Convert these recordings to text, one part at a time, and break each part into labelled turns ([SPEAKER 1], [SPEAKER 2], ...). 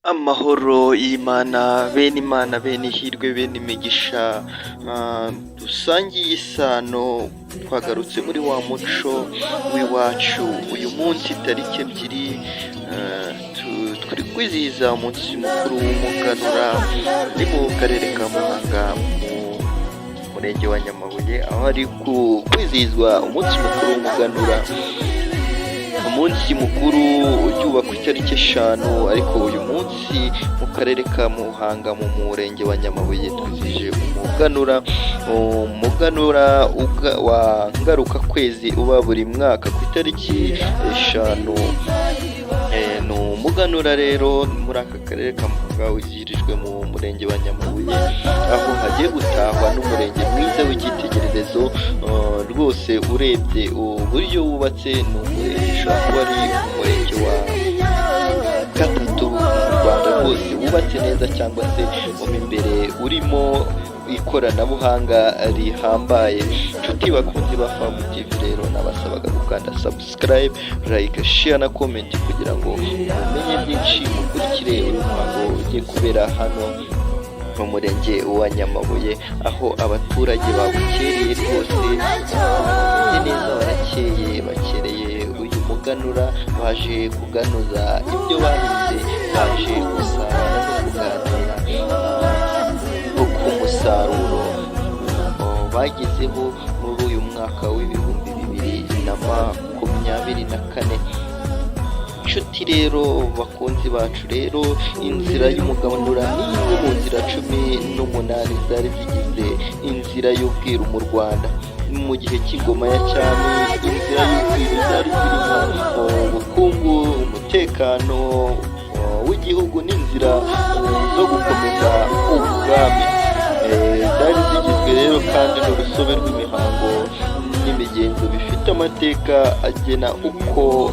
[SPEAKER 1] Amahoro y'Imana, bene Imana, bene ihirwe, bene imigisha, dusangiye isano, twagarutse muri wa muco w'iwacu. Uyu munsi tariki 2 turi kwizihiza umunsi mukuru w'umuganura. Ni mu karere ka Muhanga, mu murenge wa Nyamabuye, aho hari kwizihizwa umunsi mukuru w'umuganura. Umunsi mukuru ujya ku itariki 5, ariko uyu munsi mu karere ka Muhanga, mu murenge wa Nyamabuye, twizihije umuganura. Umuganura wa ngarukakwezi uba buri mwaka ku itariki 5. Ni umuganura rero muri aka karere ka Muhanga wizihirijwe mu murenge wa Nyamabuye, aho hagiye gutahwa n'umurenge mwiza w'icyitegererezo. Rwose urebye uburyo wubatse, ni umurenge ushobora kuba ari umurenge wa gatatu mu Rwanda rwose wubatse neza, cyangwa se mo imbere urimo ikoranabuhanga rihambaye. Inshuti bakunzi ba Famu TV rero, nabasabaga gukanda subscribe, like, share na comment kugira ngo mumenye byinshi, mukurikire uyu muhango ugiye kubera hano mu murenge wa Nyamabuye, aho abaturage babukereye rwose, bameze neza, barakeye, bakereye uyu muganura. Baje kuganuza ibyo bahinze, baje gusabana no kuganira ku musaruro bagezeho muri uyu mwaka wa 2024. Inshuti rero, bakunzi bacu rero, inzira y'umuganura ni imwe mu nzira 18 zari zigize inzira y'ubwiru mu Rwanda mu gihe cy'ingoma ya cyami. Inzira y'ubwiru zari zirimo ubukungu, umutekano w'igihugu n'inzira zo gukomeza ubwami. Zari zigizwe rero kandi n'urusobe rw'imihango n'imigenzo bifite amateka agena uko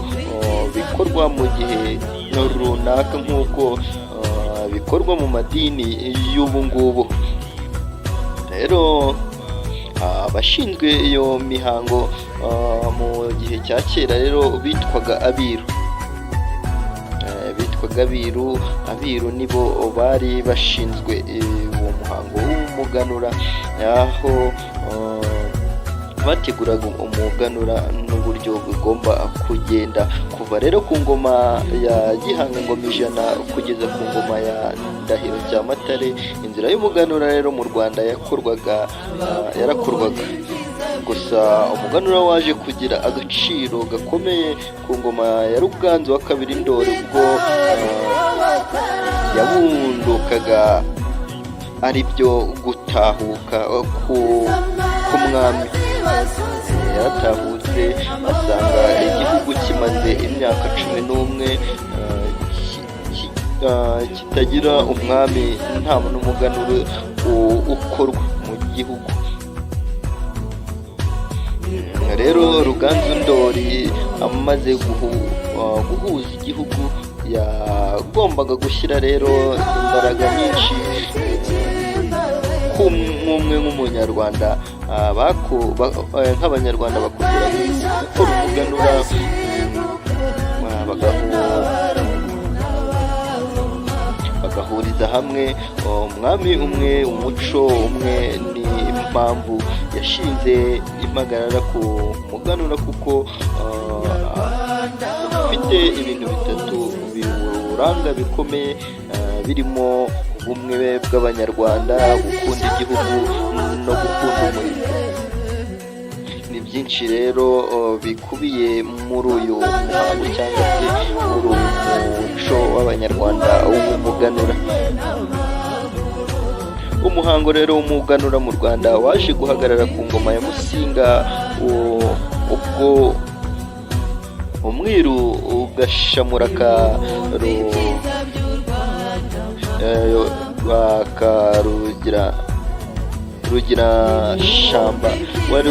[SPEAKER 1] bikorwa mu gihe runaka, nk'uko bikorwa mu madini y'ubu ngubu. Rero abashinzwe iyo mihango mu gihe cya kera rero bitwaga abiru. Bitwaga abiru. Abiru nibo bari bashinzwe uwo muhango w'umuganura, aho bateguraga umuganura n'uburyo bugomba kugenda. Kuva rero ku ngoma ya Gihanga Ngoma Ijana kugeza ku ngoma ya Ndahiro Cyamatare, inzira y'umuganura rero mu Rwanda yakorwaga, yarakorwaga. Gusa umuganura waje kugira agaciro gakomeye ku ngoma ya Ruganzu wa kabiri Ndori, ubwo yabundukaga, ari byo gutahuka k'umwami. Yaratahutse asanga igihugu kimaze imyaka 11 kitagira umwami, nta n'umuganura ukorwa mu gihugu. Rero Ruganzu Ndori amaze guhuza igihugu, yagombaga gushyira rero imbaraga nyinshi nk'umwe nk'umunyarwanda, nk'abanyarwanda bakongera gukora umuganura, bagahuriza hamwe umwami umwe, umuco umwe. Ni impamvu yashinze impagarara ku muganura, kuko ufite ibintu bitatu biwuranga bikomeye, birimo ubumwe bw'abanyarwanda, gukunda igihugu no gukunda umurimo. Ni byinshi rero bikubiye muri uyu muhango cyangwa se muri uyu muco w'abanyarwanda w'umuganura. Umuhango rero w'umuganura mu Rwanda waje guhagarara ku ngoma ya Musinga, ubwo umwiru Gashamura ka Rugira Shamba wari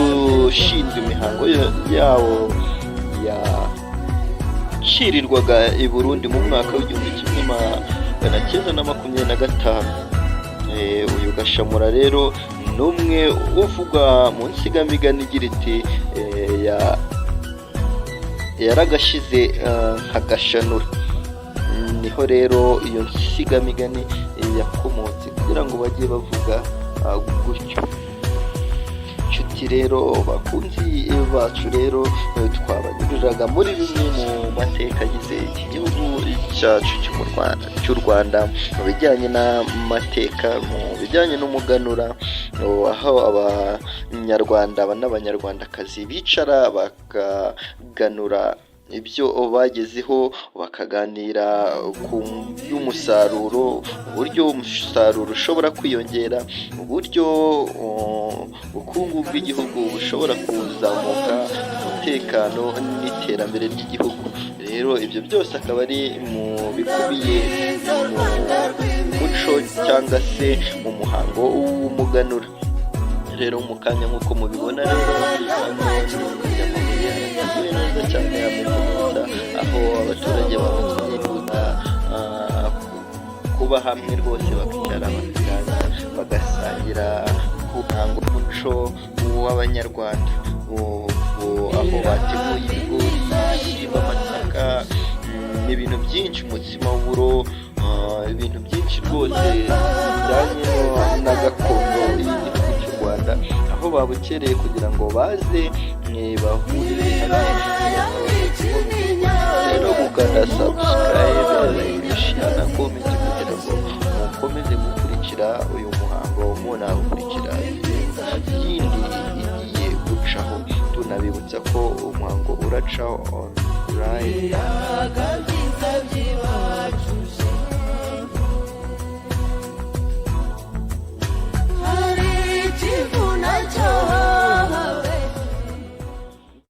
[SPEAKER 1] ushinzwe imihango yawo yacirirwaga i Burundi mu mwaka wa 1925. Uyu Gashamura rero ni umwe uvugwa mu nsigamigani igira iti: "Yaragashize nka Gashanura." Ni Niho rero iyo nsigamigani yakomotse kugira ngo bajye bavuga gutyo. Inshuti rero, bakunzi bacu rero, twabanyuriraga muri bimwe mu mateka agize iki gihugu cyacu cy'u Rwanda mu bijyanye n'amateka, mu bijyanye n'umuganura, aho Abanyarwanda n'Abanyarwandakazi bicara bakaganura ibyo bagezeho, bakaganira ku by'umusaruro, uburyo umusaruro ushobora kwiyongera, uburyo ubukungu bw'igihugu bushobora kuzamuka, umutekano n'iterambere ry'igihugu. Rero ibyo byose akaba ari mu bikubiye mu muco cyangwa se mu muhango w'umuganura. Rero mu kanya, nk'uko mubibona rero, amabuye yateguye neza cyane, ameze neza, aho abaturage bagiye kuba hamwe rwose, bakicara, bakaganira, bagasangira ku muhango w'umuco w'Abanyarwanda, aho bateguye ibigori, ibishyimbo, amasaka n'ibintu byinshi, umutsima w'uburo, ibintu byinshi rwose bijyanye na gakondo y'igihugu cy'u Rwanda, aho babukereye kugira ngo baze bahurire hamwe. Rero gukanda subscribe, like, share na comment kugira ngo mukomeze gukurikira uyu muhango, munakurikira yindi igiye gucaho. Tunabibutsa ko umuhango uracaho online.